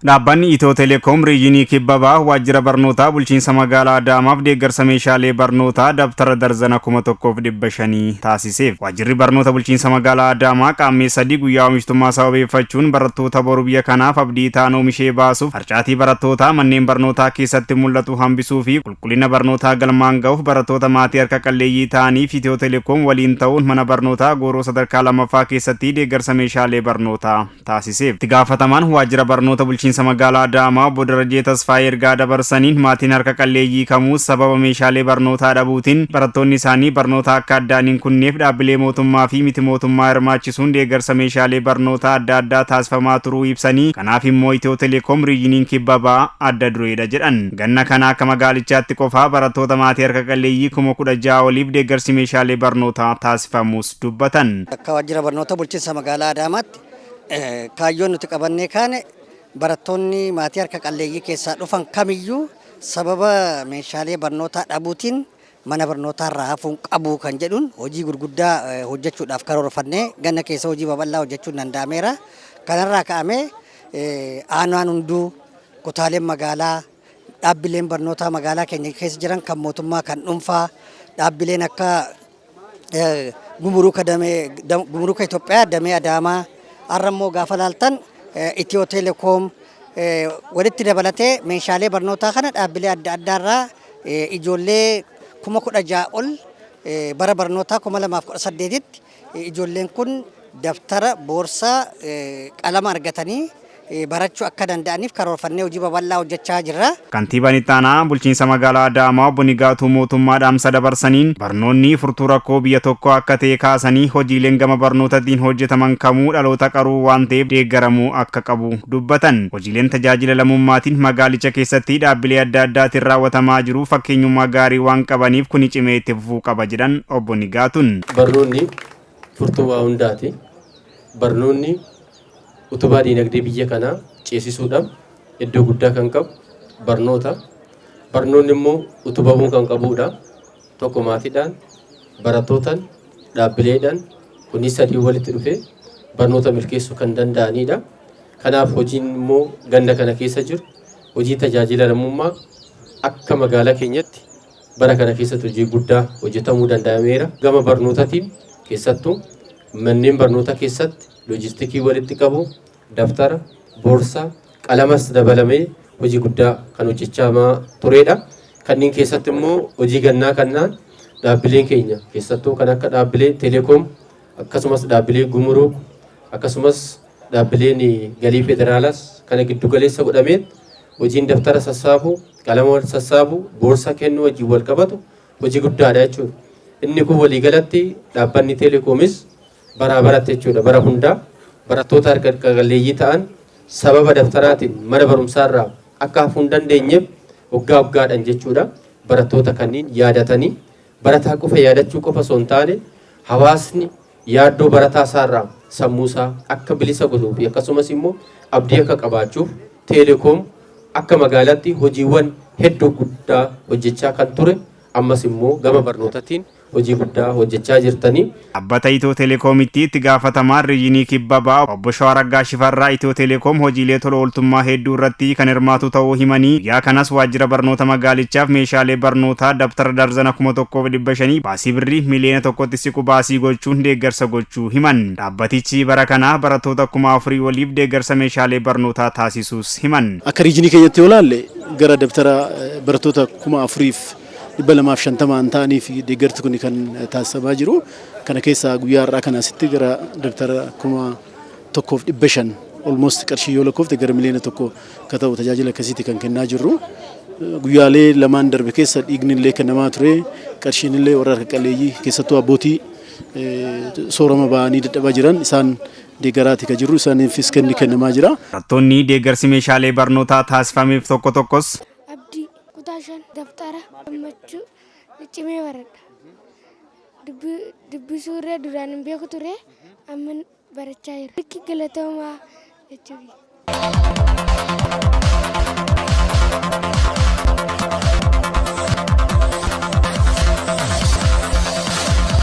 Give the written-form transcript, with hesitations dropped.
Dhaabbanni Itiyoo Telekoom Riijinii Kibba Bahaa Waajjira Barnootaa Bulchiinsa Magaalaa Adaamaaf deeggarsa meeshaalee barnootaa dabtara darzana 1500 taasiseef. Waajjirri Barnoota Bulchiinsa Magaalaa Adaamaa Qaammee 3 guyyaa oomishtummaa sababeeffachuun barattoota boru biyya kanaaf abdii ta'an oomishee baasuuf harcaatii barattootaa manneen barnootaa keessatti mul'atu hambisuu fi qulqullina barnootaa galmaan ga'uuf barattoota maatii harka qalleeyyii ta'aniif Itiyoo Telekoom waliin ta'uun mana barnootaa Gooroo sadarkaa 2ffaa keessatti deeggarsa meeshaalee barnootaa taasiseef. Itti gaafatamaan Waajjira Barnoota Bulchiinsa Magaalaa Adaamaa Obbo Darajjee Tasfaayee ergaa dabarsaniin maatiin harka qalleeyyii kamuu sababa meeshaalee barnootaa dhabuutiin barattoonni isaanii barnoota akka addaan hin kunneef dhaabbilee mootummaa fi miti mootummaa hirmaachisuun deeggarsa meeshaalee barnootaa adda addaa taasifamaa turuu ibsanii kanaaf immoo Itiyoo Telekoom Riijiniin Kibba Bahaa adda dureedha jedhan. Ganna kana akka magaalichaatti qofaa barattoota maatii harka qalleeyyii 16,000 oliif deeggarsi meeshaalee barnootaa taasifamuus dubbatan. Akka Waajjira Barnoota Bulchiinsa Magaalaa Adaamaatti kaayyoon nuti qabannee kaane barattoonni maatii harka qalleeyyii keessaa dhufan kamiyyuu sababa meeshaalee barnootaa dhabuutiin mana barnootaa irraa hafuun qabu kan jedhuun hojii gurguddaa hojjechuudhaaf karoorfannee ganna keessa hojii babal'aa hojjechuun danda'ameera. Kanarraa ka'amee aanaan hunduu kutaaleen magaalaa dhaabbileen barnootaa magaalaa keenya keessa jiran kan mootummaa kan dhuunfaa dhaabbileen akka gumuruuka damee gumuruuka Itoophiyaa damee Adaamaa har'a immoo gaafa laaltan Itiyoo Telekoom walitti dabalatee meeshaalee barnootaa kana dhaabbilee adda addaarraa ijoollee 16,000 ol bara barnootaa 2018tti ijoolleen kun dabtara, boorsaa, qalama argatanii barachuu akka danda'aniif karoorfannee hojii babal'aa hojjechaa jirra. Kantiibaan Itti Aanaa Bulchiinsa Magaalaa Adaamaa Obbo Nigaatuu Mootummaa dhaamsa dabarsaniin, barnoonni furtuu rakkoo biyya tokkoo akka ta'e kaasanii, hojiileen gama barnootatiin hojjetaman kamuu dhaloota qaruu waan ta'eef deeggaramuu akka qabu dubbatan. Hojiileen tajaajila lamummaatiin magaalicha keessatti dhaabbilee adda addaatiin raawwatamaa jiru fakkeenyummaa gaarii waan qabaniif kuni cimee itti fufuu qaba jedhan Obbo Nigaatuun. Barnoonni furtuu waa hundaati. Barnoonni utubaa diinagdee biyya kanaa ceesisuudhaaf iddoo guddaa kan qabu barnoota. Barnoonni immoo utubamuu kan qabuudha. Tokko maatiidhaan, barattootaan, dhaabbileedhaan kunis sadii walitti dhufee barnoota milkeessuu kan danda'anidha. Kanaaf hojiin immoo ganda kana keessa jiru hojii tajaajila lammummaa akka magaalaa keenyatti bara kana keessatti hojii guddaa hojjetamuu danda'ameera. Gama barnootaatiin keessattuu manneen barnootaa keessatti loojistikii walitti qabu, daftara, boorsaa, qalamas dabalamee hojii guddaa kan hojjechamaa turedha. Kanneen keessatti immoo hojii gannaa kanaan dhaabbileen keenya keessattuu kan akka dhaabbilee teleekoom akkasumas dhaabbilee gumuruuk akkasumas dhaabbileen galii federaalaas kana giddu galeessa godhameen hojiin daftara sassaabuu, qalama sassaabuu, boorsaa kennuu wajjin wal qabatu hojii guddaadha jechuudha. Inni kun waliigalatti dhaabbanni teelekoomis baraa baratti jechuudha bara hundaa barattoota harka qalleeyyii ta'an sababa daftaraatiin mana barumsaarraa akka hafuu hin dandeenyeef waggaa waggaadhaan jechuudha barattoota kanneen yaadatanii barataa qofa yaadachuu qofa osoo hin taane hawaasni yaaddoo barataa isaarraa sammuu isaa akka bilisa godhuu fi akkasumas immoo abdii akka qabaachuuf teelekoom akka magaalaatti hojiiwwan hedduu guddaa hojjechaa kan ture ammas immoo gama barnootaatiin hojii guddaa hojjechaa jirtanii. Dhaabbata Itiyoo Telekoomitti itti gaafatamaan Riijinii Kibba Bahaa Obbo Shawaraggaa Shifarraa Itiyoo Telekoom hojiilee tola ooltummaa hedduu irratti kan hirmaatu ta'uu himanii, guyyaa kanas waajjira barnoota magaalichaaf meeshaalee barnootaa dabtara darzana 1500 baasii birrii miliyoona tokkotti siqu baasii gochuun deeggarsa gochuu himan. Dhaabbatichi bara kana barattoota 4000 oliif deeggarsa meeshaalee barnootaa taasisuus himan. Akka riijinii keenyatti yoo ilaalle gara dabtara barattoota 4250 ta'aniif deeggarsi kun kan taasifamaa jiru. Kana keessaa guyyaa har'aa kana asitti gara dabtara 1500 almost qarshii yoo lakkoofte gara miliyoona tokko akka ta'u tajaajila akkasiiti kan kennaa jirru. Guyyaalee lamaan darbe keessa dhiigni illee kennamaa ture. Qarshiin illee warra harka qalleeyyii keessattuu abbootii soorama ba'anii dadhabaa jiran isaan deeggaraati kan jirru isaaniifis kenni kennamaa jira. Barattoonni deeggarsi meeshaalee barnootaa taasifameef tokko tokkos. Abdii, kutaa 5, dabtara, gammachuu, cimee baradha. Dubbisuu irra duraan hin beeku ture amma barachaa jira. Likki galatoomaa jechuufi.